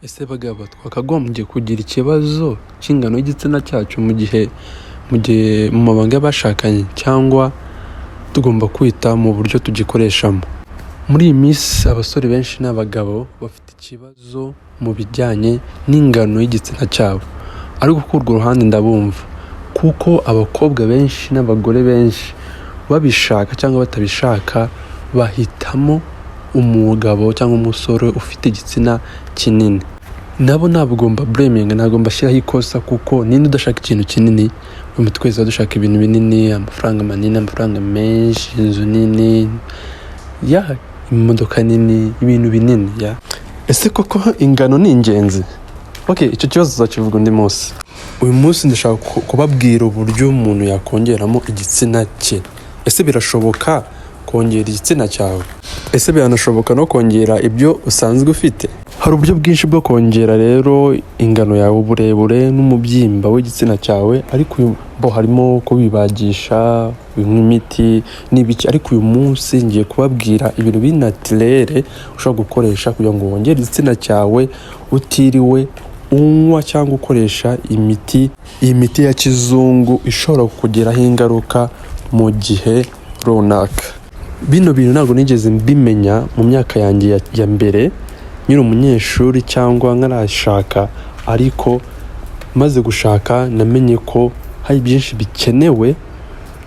Ese bagabo, twakagombye kugira ikibazo cy'ingano y'igitsina cyacu mu gihe mu mabanga y'abashakanye, cyangwa tugomba kwita mu buryo tugikoreshamo? Muri iyi minsi abasore benshi n'abagabo bafite ikibazo mu bijyanye n'ingano y'igitsina cyabo, ariko kuri urwo ruhande ndabumva, kuko abakobwa benshi n'abagore benshi, babishaka cyangwa batabishaka, bahitamo umugabo cyangwa umusore ufite igitsina kinini. Nabo ntabwo mbablaminga, ntabwo mbashyiraho ikosa, kuko ninde udashaka ikintu kinini? Ubu twese tuba dushaka ibintu binini, amafaranga manini, amafaranga menshi, inzu nini ya imodoka nini, ibintu binini ya. Ese koko ingano ni ingenzi? Ok, icyo kibazo tuzakivuga undi munsi. Uyu munsi ndashaka kubabwira uburyo umuntu yakongeramo igitsina cye. Ese birashoboka kongera igitsina cyawe? Ese biranashoboka no kongera ibyo usanzwe ufite? Hari uburyo bwinshi bwo kongera rero ingano yawe, uburebure n'umubyimba w'igitsina cyawe, ariko bo harimo kubibagisha, binywa imiti n'ibiki, ariko uyu munsi ngiye kubabwira ibintu biri naturel ushobora gukoresha kugira ngo wongere igitsina cyawe utiriwe unywa cyangwa ukoresha imiti, iyi miti ya kizungu ishobora kukugiraho ingaruka mu gihe runaka. Bino bintu ntabwo nigeze mbimenya mu myaka yanjye ya mbere nkiri umunyeshuri cyangwa ntarashaka, ariko maze gushaka namenye ko hari byinshi bikenewe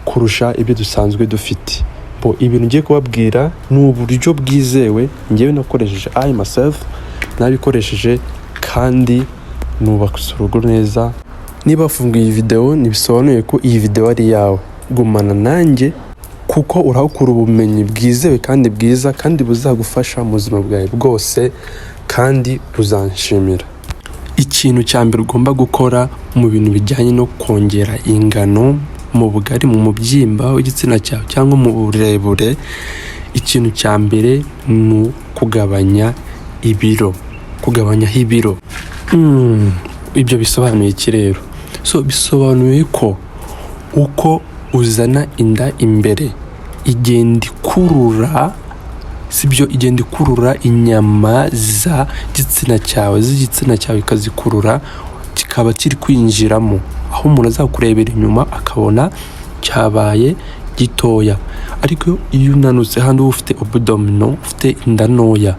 kurusha ibyo dusanzwe dufite. Bo ibintu ngiye kubabwira ni uburyo bwizewe ngewe nakoresheje, I myself nabikoresheje kandi nubaka urugo neza. Niba wafunguye iyi video, ntibisobanuye ko iyi video ari iyawe. Gumana nanjye kuko urahakura ubumenyi bwizewe kandi bwiza kandi buzagufasha mu buzima bwawe bwose, kandi uzanshimira. Ikintu cya mbere ugomba gukora mu bintu bijyanye no kongera ingano mu bugari, mu mubyimba w'igitsina cyawe cyangwa mu burebure, ikintu cya mbere ni ukugabanya ibiro, kugabanyaho ibiro. Ibyo bisobanuye iki rero? So bisobanuye ko uko uzana inda imbere, igenda ikurura, sibyo, igenda ikurura inyama za gitsina cyawe, z'igitsina cyawe, ikazikurura, kikaba kiri kwinjiramo, aho umuntu azakurebera inyuma akabona cyabaye gitoya. Ariko iyo unanutse hano, uba ufite abdominaux, ufite inda ntoya,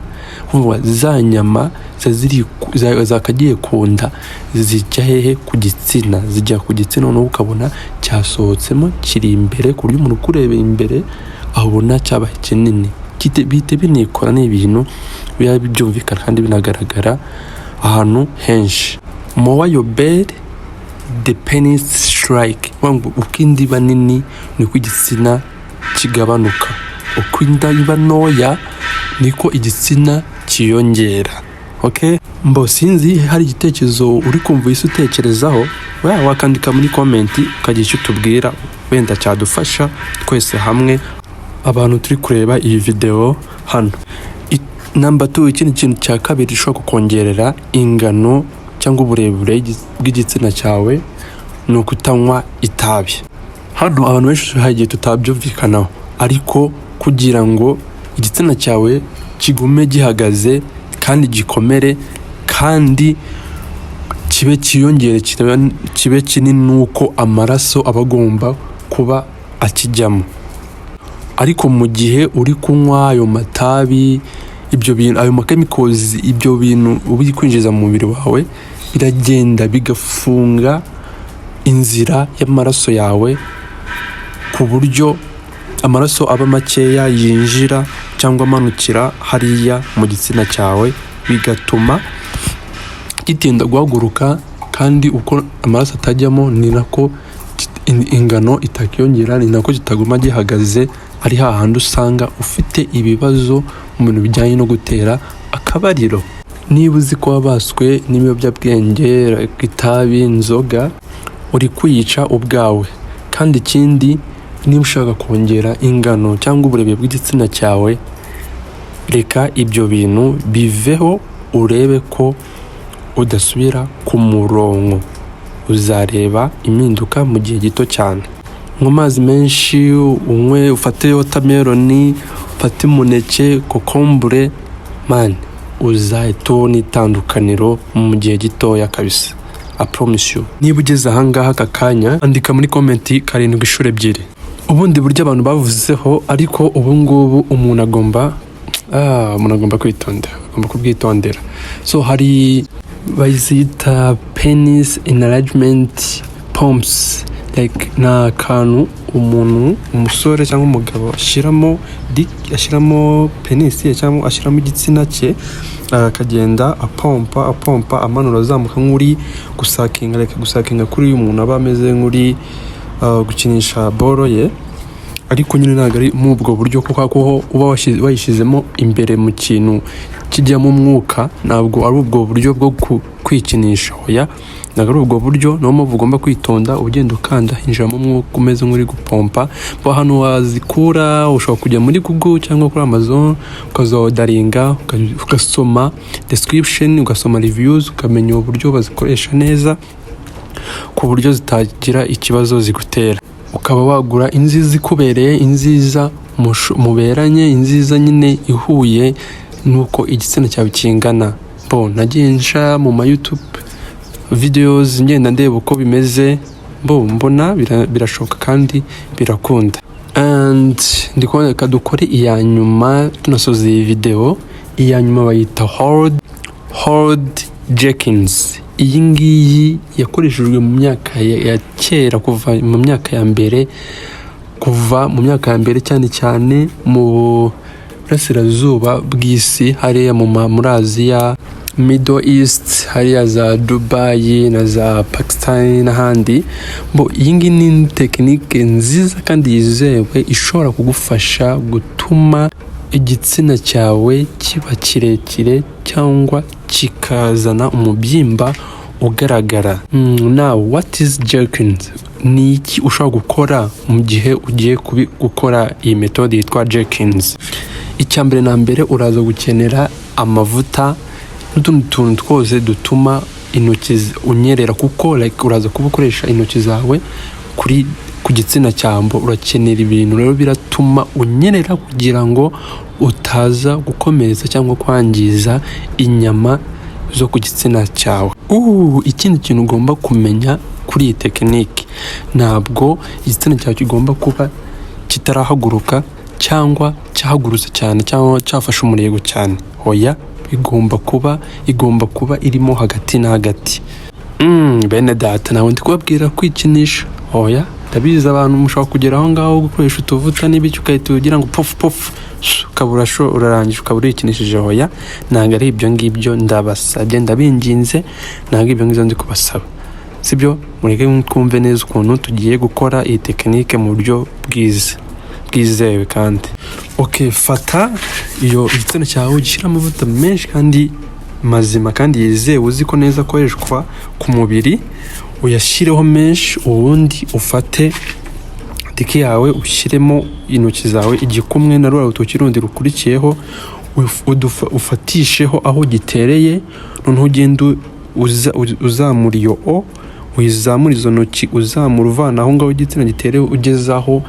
urumva za nyama ziba ziri zakagiye ku nda zijya hehe? Ku gitsina, zijya ku gitsina, noneho ukabona cyasohotsemo, kiri imbere, ku buryo umuntu ukurebeye imbere abona cyabaye kinini. Bihita binikora, ni ibintu biba byumvikana kandi binagaragara ahantu henshi. More your belly, the penis shrink. Ngo uko inda iba nini niko igitsina kigabanuka, uko inda iba ntoya niko igitsina cyiyongera. Okay, mbo sinzi hari igitekerezo uri kumva uhise utekerezaho, wakandika muri comment ukagira icyo utubwira, wenda cyadufasha twese hamwe abantu turi kureba iyi video hano. Number 2, ikindi kintu cya kabiri gishobora kukongerera ingano cyangwa uburebure bw'igitsina cyawe ni ukutanywa itabi. Hano abantu benshi hari igihe tutabyumvikanaho, ariko kugira ngo igitsina cyawe kigume gihagaze kandi gikomere kandi kibe cyiyongere, kibe kinini, nuko amaraso aba agomba kuba akijyamo. Ariko mu gihe uri kunywa ayo matabi, ibyo bintu, ayo machemicals, ibyo bintu uba uri kwinjiza mu mubiri wawe biragenda bigafunga inzira y'amaraso yawe, ku buryo amaraso aba makeya yinjira cyangwa amanukira hariya mu gitsina cyawe, bigatuma gitinda guhaguruka. Kandi uko amaraso atajyamo ni nako ingano itakiyongera, ni nako kitaguma gihagaze, ari hahandi usanga ufite ibibazo mu bintu bijyanye no gutera akabariro. Niba uzi ko wabaswe n'ibiyobyabwenge, itabi, inzoga, uri kwiyica ubwawe. Kandi ikindi, niba ushaka kongera ingano cyangwa uburebure bw'igitsina cyawe, reka ibyo bintu biveho, urebe ko udasubira ku murongo, uzareba impinduka mu gihe gito cyane. Nywa amazi menshi, unywe, ufate watermelon, ufate umuneke, kokombure, man. Uzahita ubona itandukaniro mu gihe gitoya kabisa, I promise you. Niba ugeze ahangaha aka kanya, andika muri comment karindwi inshuro ebyiri. Ubundi buryo abantu bavuzeho, ariko ubu ngubu umuntu agomba kwitonda, agomba kubwitondera. So hari bazita penis enlargement pumps, like ni akantu umuntu, umusore cyangwa umugabo, ashyiramo dick, ashyiramo penis ye cyangwa ashyiramo igitsina cye, akagenda apompa, apompa, amanura, azamuka nk'uri gusuckinga, reka gusuckinga kuri uyu muntu aba ameze nk'uri gukinisha boro ye. Ariko nyine ntabwo ari muri ubwo buryo, kuko ho uba wayishyizemo imbere mu kintu kijyamo umwuka. Ntabwo ari ubwo buryo bwo kwikinisha, oya, ntabwo ari ubwo buryo. Niyo mpamvu ugomba kwitonda, ugenda ukanda hinjiramo umwuka umeze nk'uri gupompa. Bo hano wazikura, ushobora kujya muri Google cyangwa kuri Amazon ukazodaringa, ugasoma description, ugasoma reviews, ukamenya uburyo bazikoresha neza ku buryo zitagira ikibazo zigutera, ukaba wagura inziza ikubereye, inziza muberanye, inziza nyine ihuye n'uko igitsina cyawe kingana. Bo nagiye nca mu ma YouTube videos, ngenda ndeba uko bimeze, bo mbona birashoboka kandi birakunda. And ndi kubona reka dukore iya nyuma tunasoza iyi video. Iya nyuma bayita hold jerkins. Iyi ngiyi yakoreshejwe mu myaka ya kera, kuva mu myaka ya mbere, kuva mu myaka ya mbere, cyane cyane mu burasirazuba bw'isi, hariya muri Aziya, Middle East, hariya za Dubai na za Pakistan n'ahandi. Bo iyi ngiyi ni tekinike nziza kandi yizewe, ishobora kugufasha gutuma igitsina cyawe kiba kirekire cyangwa kikazana umubyimba ugaragara. Now what is jerkins? Ni iki ushobora gukora mu gihe ugiye gukora iyi metode yitwa jerkins? Icya mbere na mbere, uraza gukenera amavuta n'utundi tuntu twose dutuma intoki unyerera, kuko like uraza kuba ukoresha intoki zawe ku gitsina cyawe. Urakenera ibintu rero biratuma unyerera kugira ngo utaza gukomeretsa cyangwa kwangiza inyama zo ku gitsina cyawe. Ikindi kintu ugomba kumenya kuri iyi tekinike, ntabwo igitsina cyawe kigomba kuba kitarahaguruka cyangwa cyahagurutse cyane cyangwa cyafashe umurego cyane. Oya, igomba kuba irimo hagati na hagati. Bene data, ntabwo ndi kubabwira kwikinisha, oya. Ndabizi abantu mushobora kugera aho ngaho gukoresha utuvuta n'ibiki, ugahita ugira ngo pofu pofu, ukaba urarangije, ukaba urikinishije. Oya, ntabwo ari ibyo ngibyo. Ndabasabye, ndabinginze, ntabwo ibyo ngibyo ndi kubasaba, sibyo. Mureke twumve neza ukuntu tugiye gukora iyi tekinike mu buryo bwiza, bwizewe kandi. Ok, fata iyo igitsina cyawe, ugishyire amavuta menshi kandi mazima kandi yizewe, uzi ko neza akoreshwa ku mubiri, uyashyireho menshi. Ubundi ufate dick yawe, ushyiremo intoki zawe, igikumwe na ruriya rutoki rundi rukurikiyeho, ufatisheho aho gitereye. Noneho ugende uzamura iyo o uyizamura izo ntoki, uzamura uvana aho ngaho igitsina giterewe, ugeze aho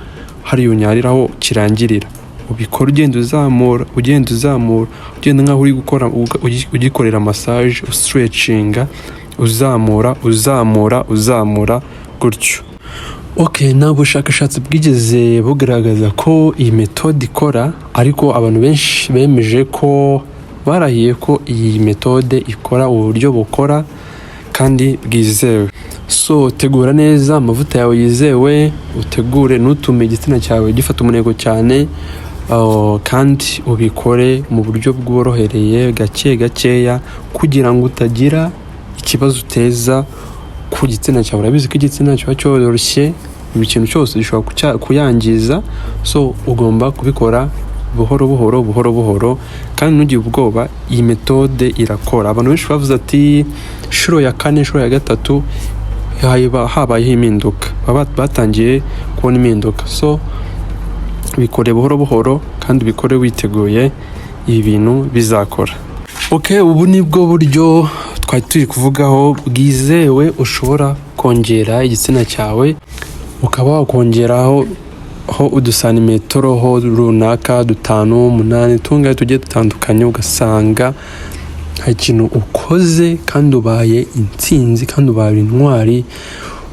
hariya unyariraho kirangirira. Ubikora ugenda uzamura, ugenda uzamura, ugenda nkaho uri gukora ugikorera massage, ustretchinga, uzamura, uzamura, uzamura gutyo. Ok, nta bushakashatsi bwigeze bugaragaza ko iyi metode ikora, ariko abantu benshi bemeje ko, barahiye ko iyi metode ikora, ubu buryo bukora kandi bwizewe. So tegura neza amavuta yawe yizewe, utegure, ntutume igitsina cyawe gifata umurego cyane, kandi ubikore mu buryo bworohereye, gake gakeya, kugira ngo utagira ikibazo uteza ku gitsina cyawe. Urabizi ko igitsina kiba cyoroshye, buri kintu cyose gishobora kuyangiza. So ugomba kubikora buhoro buhoro, buhoro buhoro, kandi ntugire ubwoba. Iyi metode irakora. Abantu benshi bavuze ati inshuro ya kane, inshuro ya gatatu habayeho impinduka, baba batangiye kubona impinduka. So bikore buhoro buhoro kandi ubikore witeguye, ibi bintu bizakora. Ok, ubu ni bwo buryo twari turi kuvugaho bwizewe ushobora kongera igitsina cyawe, ukaba wakongeraho ho udusantimetero ho runaka, dutanu, umunani, tungahe tugiye dutandukanye, ugasanga Hari ikintu ukoze kandi ubaye intsinzi, kandi ubaye intwari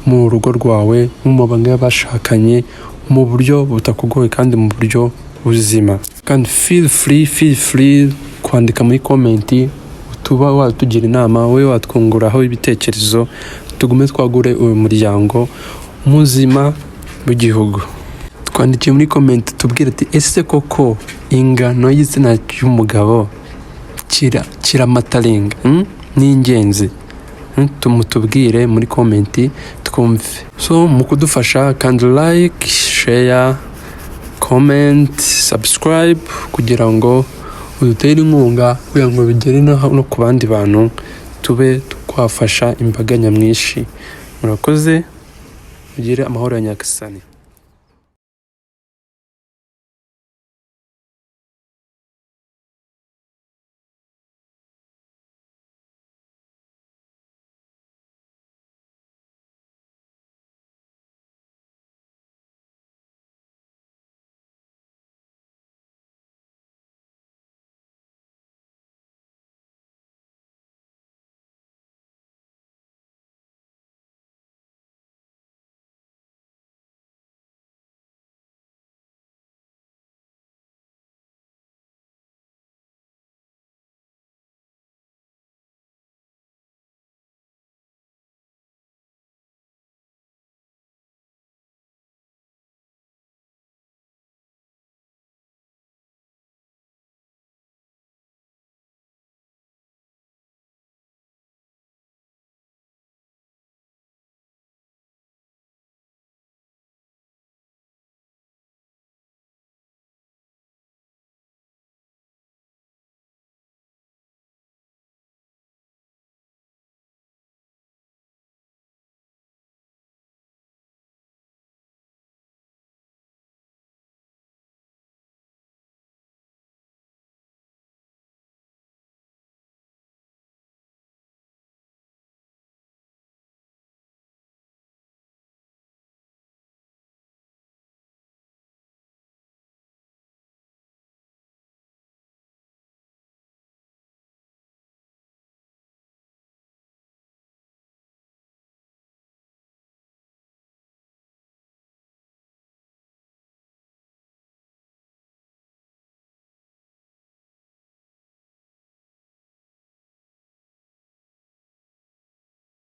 mu rugo rwawe, mu mabanga y'abashakanye, mu buryo butakugoye kandi mu buryo buzima. Kandi feel free kwandika muri comment, tuba watugira inama, wowe watwunguraho ibitekerezo, tugume twagure uyu muryango muzima w'igihugu. Twandikiye muri comment, tubwire ati: "Ese koko ingano y'igitsina cy'umugabo kiramatteringa? Ni ingenzi?" Tumutubwire muri comment twumve. So mu kudufasha, kandi like, share, comment, subscribe, kugira ngo udutere inkunga, kugira ngo bigere no ku bandi bantu, tube twafasha imbaga nyamwinshi. Murakoze, mugire amahoro ya Nyagasani.